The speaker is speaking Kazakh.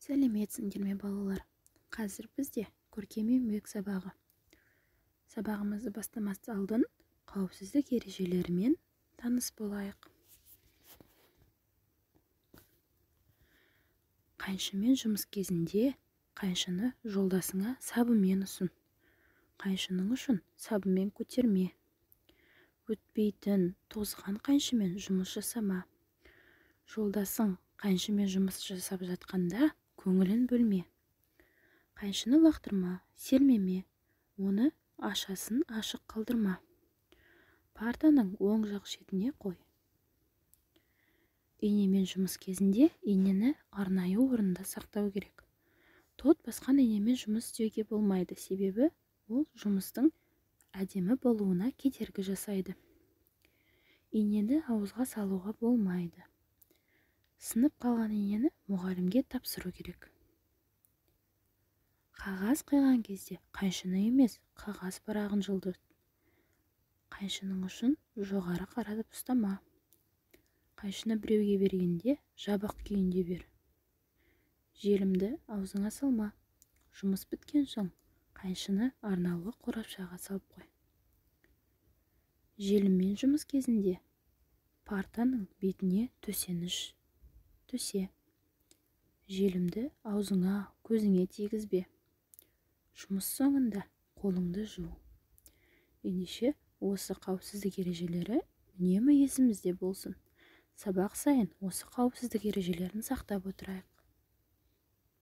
Сәлеметсіңдер ме, балалар? Қазір бізде көркем еңбек сабағы. Сабағымызды бастамас алдын қауіпсіздік ережелерімен таныс болайық. Қайшымен жұмыс кезінде қайшыны жолдасыңа сабымен ұсын. Қайшының ұшын сабымен көтерме. Өтпейтін, тозған қайшымен жұмыс жасама. Жолдасың қайшымен жұмыс жасап жатқанда көңілін бөлме. Қайшыны лақтырма, сермеме, оны ашасын ашық қалдырма. Партаның оң жақ шетіне қой. Инемен жұмыс кезінде инені арнайы орында сақтау керек. Тот басқан инемен жұмыс істеуге болмайды, себебі ол жұмыстың әдемі болуына кедергі жасайды. Инені ауызға салуға болмайды. Сынып қалған инені мұғалімге тапсыру керек. Қағаз қиған кезде қайшыны емес, қағаз парағын жылдырт. Қайшының ұшын жоғары қаратып ұстама. Қайшыны біреуге бергенде жабық күйінде бер. Желімді аузыңа салма. Жұмыс біткен соң қайшыны арнаулы қорапшаға салып қой. Желіммен жұмыс кезінде партаның бетіне төсеніш төсе. Желімді аузыңа, көзіңе тигізбе. Жұмыс соңында қолыңды жу. Ендеше, осы қауіпсіздік ережелері үнемі есімізде болсын. Сабақ сайын осы қауіпсіздік ережелерін сақтап отырайық.